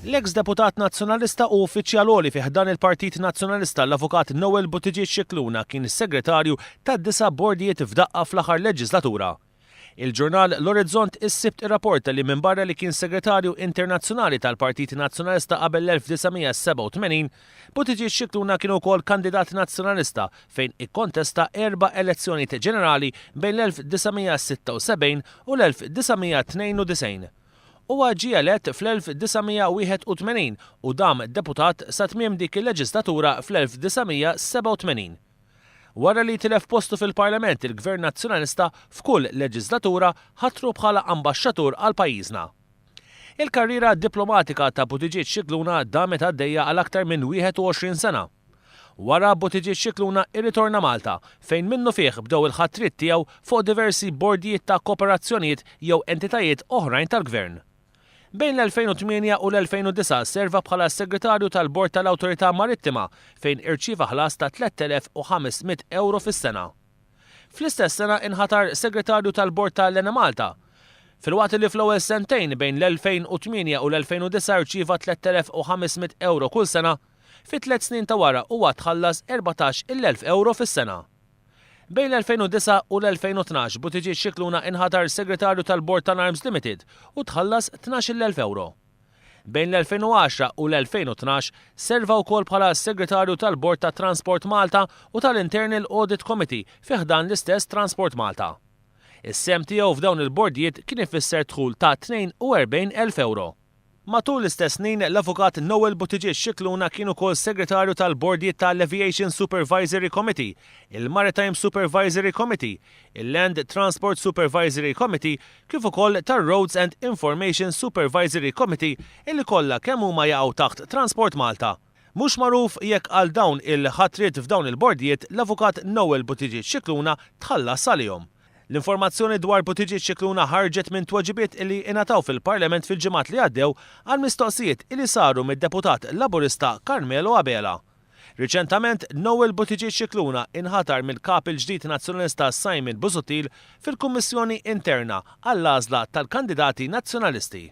L-eks deputat Nazzjonalista u uffiċjal għoli fi ħdan il-Partit Nazzjonalista l-Avukat Noel Buttigieg Scicluna kien segretarju ta' disa' bordijiet f'daqqa fl-aħħar leġislatura. Il-ġurnal L-Orizzont is-Sibt irrapporta li minbarra li kien segretarju internazzjonali tal-Partit Nazzjonalista qabel l-1987, Buttigieg Scicluna kien ukoll kandidat Nazzjonalista fejn ikkontesta erba' elezzjonijiet ġenerali bejn l-1976 u l-1992. Huwa ġie elett fl-1981 u dam deputat sa tmiem dik il-leġislatura fl-1987. Wara li tilef postu fil-Parlament il-Gvern Nazzjonalista f'kull leġislatura ħatru bħala ambaxxatur għal pajjiżna. Il-karriera diplomatika ta' Buttigieg Scicluna damet għaddejja għal aktar minn 21 sena. Wara Buttigieg Scicluna irritorna Malta fejn minnufih bdew il-ħatriet tiegħu fuq diversi bordijiet ta' kooperazzjonijiet jew entitajiet oħrajn tal-Gvern. Bejn l-2008 u l-2009 serva bħala Segretarju tal-Bord tal-Awtorità Marittima fejn irċieva ħlas ta' 3,500 ewro fis-sena. Fl-istess sena inħatar Segretarju tal-Bord ta' l-Enemalta. Filwaqt li fl-ewwel sentejn bejn l-2008 u l-2009 rċieva 3,500 ewro kull sena, fit-tliet snin ta' wara huwa tħallas 14,000 ewro fis-sena. Bejn l-2009 u l-2012 Buttigieg Scicluna inħatar Segretarju tal-Bord tal-Arms Limited u tħallas 12,000 ewro. Bejn l-2010 u l-2012 serva wkoll bħala Segretarju tal-Bord ta' Transport Malta u tal-Internal Audit Committee fi ħdan l-istess Transport Malta. Is-sehem tiegħu f'dawn il-bordijiet kien ifisser dħul ta' 42,000 ewro. Matul l-istess snin, l-Avukat Noel Buttigieg Scicluna kien ukoll Segretarju tal-Bordijiet ta' l-Aviation Supervisory Committee, il-Maritime Supervisory Committee, il-Land Transport Supervisory Committee kif ukoll tar-Roads and Information Supervisory Committee illi kollha kemm huma jaqgħu taħt Transport Malta. Mhux magħruf jekk għal dawn il-ħatriet f'dawn il-bordijiet l-Avukat Noel Buttigieg Scicluna tħallas għalihom. L-informazzjoni dwar Buttigieg Scicluna ħarġet minn tweġibiet li ingħataw fil-Parlament fil-ġimgħat li għaddew għal mistoqsijiet li saru mid-Deputat Laburista Carmelo Abela. Riċentament, Noel Buttigieg Scicluna inħatar mill-Kap il-ġdid Nazzjonalista Simon Busuttil fil-Kummissjoni Interna għall-għażla tal-kandidati Nazzjonalisti.